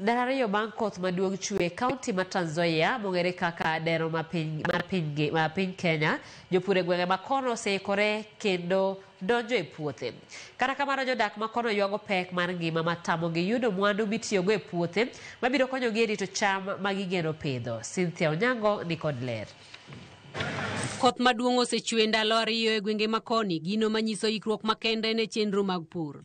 Ndalo ariyo bang' koth maduong' chwe e kaunti ma Trans Nzoia mong'ere kaka dero ma piny, mar piny, ma piny Kenya, jopur e gwenge ma kono oseikore kendo donjo e puothe. Kata kamano jodak ma kono ywago pek mar ngima ma tamogi yudo mwandu mitiyogo e puothe mabiro konyogi e rito cham ma gigeno pidho. Cynthia Onyango nikod ler. Koth maduong' osechwe ndalo ariyo e gwenge ma koni, gino manyiso ikruok makende ne chenro mag pur.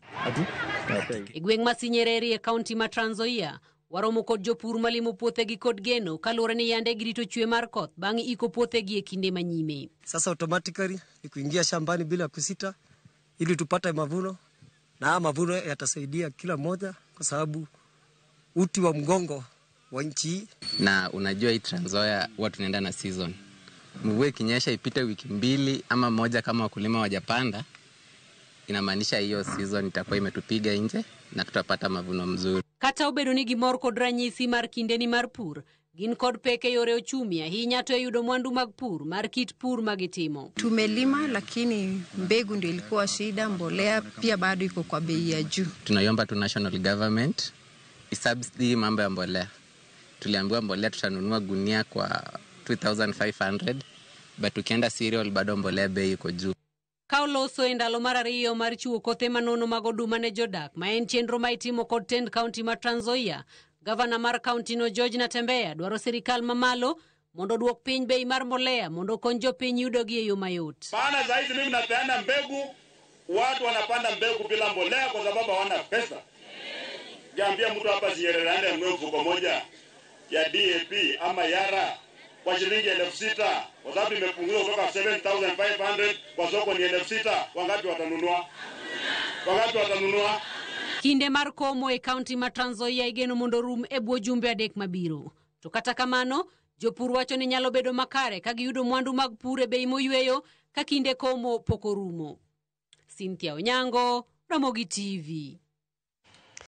E gweng' ma Sinyereri e kaunti ma Trans Nzoia, waromo kod jopur malimo puothegi kod geno kaluwore ni yande girito chwe mar koth bang' iko puothegi e kinde manyime. Sasa automatically ni kuingia shambani bila kusita ili tupate mavuno, na haya mavuno yatasaidia kila mmoja kwa sababu uti wa mgongo wa nchi hii. Na unajua hii Trans Nzoia huwa tunaenda na season. Mvua ikinyesha ipite wiki mbili ama moja kama wakulima wajapanda, inamaanisha hiyo season itakuwa imetupiga nje na tutapata mavuno mzuri. Kata obedo ni gimor kod ranyisi mar kindeni mar pur, gin kod pek e yore ochumi ahinya to e yudo mwandu mag pur mar kit pur ma gitimo. Tumelima lakini mbegu ndio ilikuwa shida, mbolea pia bado iko kwa bei ya juu. Tunaiomba tu national government isubsidy mambo ya mbolea. Tuliambiwa mbolea tutanunua gunia kwa 2500 but ukienda cereal bado mbolea bei iko juu. Ka oloso e ndalo mar ariyo mar chiwo kothe manono mag oduma ne jodak, ma en chenro ma itimo kod tend kaunti ma Trans Nzoia, gavana mar kauntino George Natembeya dwaro sirikal mamalo mondo oduok piny bei mar mbolea mondo okony jopiny yudogi e yo mayot. Maana saa hizi mimi napeana mbegu, watu wanapanda mbegu bila mbolea kwa sababu hawana pesa. Niambia mtu hapa Sinyerere aende anunue mfuko moja ya DAP ama Yara kwa shilingi 6,000 kwa sababu imepunguzwa kutoka 7,500 kwa soko ni 6,000. Wangapi watanunua? Wangapi watanunua? Kinde mar komo e kaunti ma Trans Nzoia igeno mondo orum e bwo jumbe adek mabiro. To kata kamano, jopur wacho ni nyalo bedo makare ka giyudo mwandu mag pur e bei moyweyo ka kinde komo pok orumo. Cynthia Onyango, Ramogi TV.